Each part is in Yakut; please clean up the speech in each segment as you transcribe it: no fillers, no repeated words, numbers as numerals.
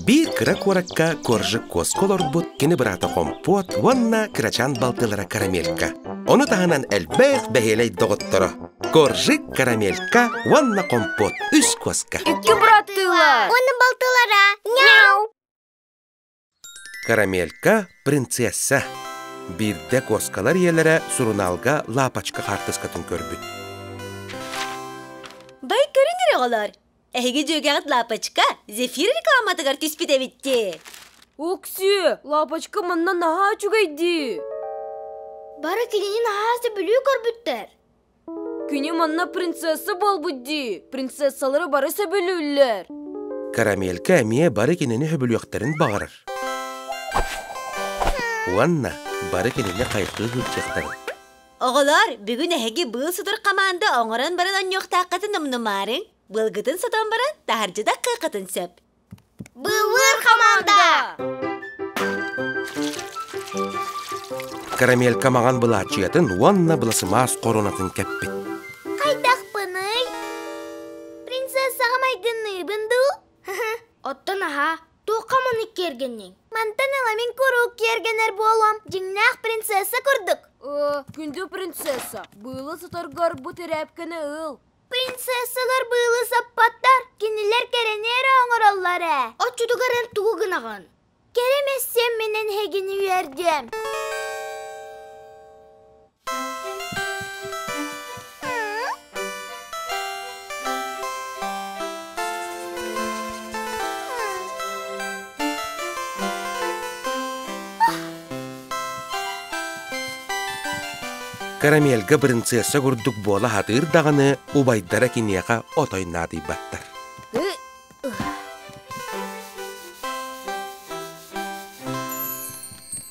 Биир кыра куоракка Коржик куоска олорбут кини быраата Хомпуот уонна кырачаан балтылара Карамелька. Ону таһынан элбэх бэһиэлэй доҕотторо Коржик, Карамелька уонна Хомпуот үс куоска. Икки быраттыылар. Уонна балтылара. Мяу! Карамелька принцесса. Биирдэ куоскалар ийэлэрэ сурунаалга лапочка хаартыскатын көрбүт. Бай көрүҥ эрэ оҕолор. Эһиги дьүөгэҕит Лапочка зефир рекламатыгар түспүт эбит дии. Окси, Лапочка манна наһаа үчүгэй дии. Бары кинини наһаа сөбүлүү көрбүттэр. Кини манна принцесса буолбут дии. Принцессалары бары сөбүлүүллэр. Карамелька эмиэ бары кинини сөбүлүөхтэрин баҕарар. Уонна бары кинини хайҕыы сылдьыахтарын. Оҕолор, бүгүн эһиги быыл сутур хамаанда оҥорон баран онньуохтааххытын умнумаарыҥ. Быылгытын сотон баран, таһырдьа да кыаххытын сөп. Быыллыыр хамаанда! Карамелька маҥан былааччыйатын уонна быласымаас хоруонатын кэппит. Хайдахпыный? Принцессаҕа майгынныыбын дуу? Оттон аһаа, туохха маннык киэргэнниҥ? Мантан ыла мин куруук киэргэнэр буолуом, дьиҥнээх принцесса курдук. Күндү принцесса, быылы сытаргар бу тэрээпкэни ыл. Принцессалар быылы саппаттар, кинилэр кэрэни эрэ оҥороллор ээ. Оччотугар эн тугу гынаҕын? Кэрэ мэссиэмминэн эһигини үөрдүөм. Карамельга принцесса курдук буола сатыыр даҕаны убайдара киниэхэ отой наадыйбаттар.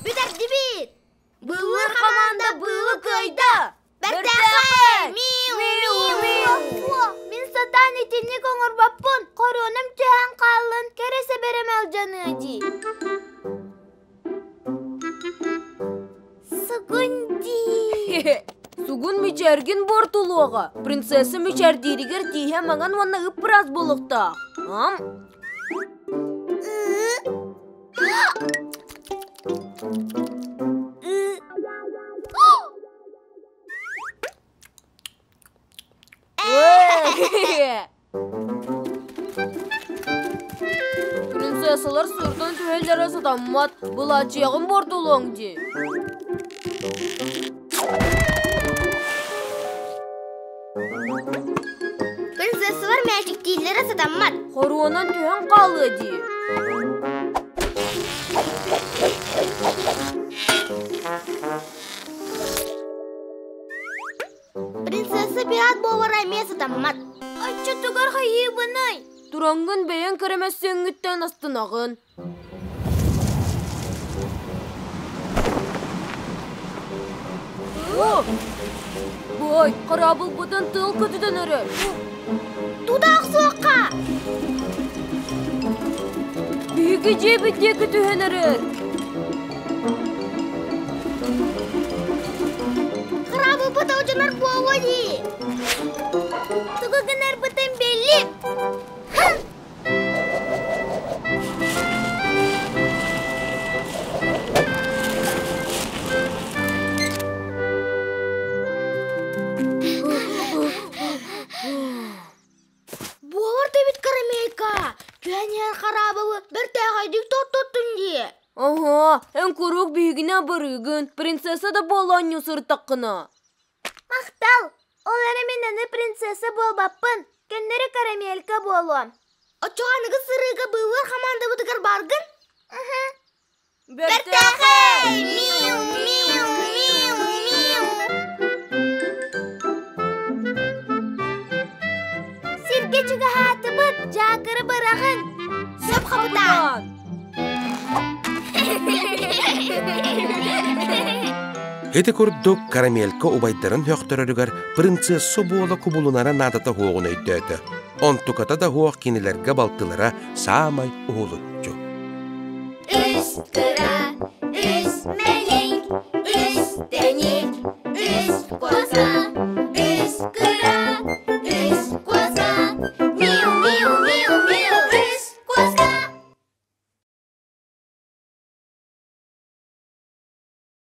Бүтэрдибит! Былыр хамаанда быылы кыайда! Бэртээхэй! Миу! Мин сатаан итинник оҥорбоппун, хоруонум түһэн хааллын, кэрэ сэбэрэм алдьаныа дии. Сугун дии. Сугун мичээргин буортулуоҕа. Принцесса мичээрдииригэр тииһэ маҥан уонна ып-ыраас буолуохтаах. Ам? Принцессалар сыыртан түһэллэрэ сатаммат, былаачыйаҕын буортулуоҥ дии. Принцессалар мээчиктииллэрэ сатаммат. Хоруонан түһэн хаалыа дии. Принцесса пират буолара эмиэ сатаммат. Оччотугар хайыыбыный? Тураҥҥын бэйэҥ көрөмөссүөҥҥүттэн астынаҕын. О! Бой, хараабылбытын тыал көтүтэн эрэр. Тутаах суохха! Биһиги дьиэбит диэки түһэн эрэр. Хараабылбыт алдьанар буолуо дии. Тугу гынарбытын биллим. Буолар да эбит карамелька. Түһэн иһэр хараабылы бэртээхэйдик тоттоттун дии. Аһаа, эн куруук биһигини абырыыгын, принцесса да буола оонньуу сырыттаххына. Махтал! Ол эрэ мин аны принцесса буолбаппын, көннөрү карамелька буолуом. Оччоҕо аныгы сырыыга быыллар хамаандабытыгар бааргын? Бэртээхэй! Миу, миу, миу, миу! Сиргэ чугаһаатыбыт, дьаакыры быраҕын! Сөп хапытаан! Ити курдук Карамелька убайдарын һөхтөрөрүгэр принцесса буола кубулунара наадата суоҕун өйдөөтө. Онтуката да суох кинилэргэ балтылара саамай уһулуччу. Үс кыра, үс мэлик, үс тэник, үс коза.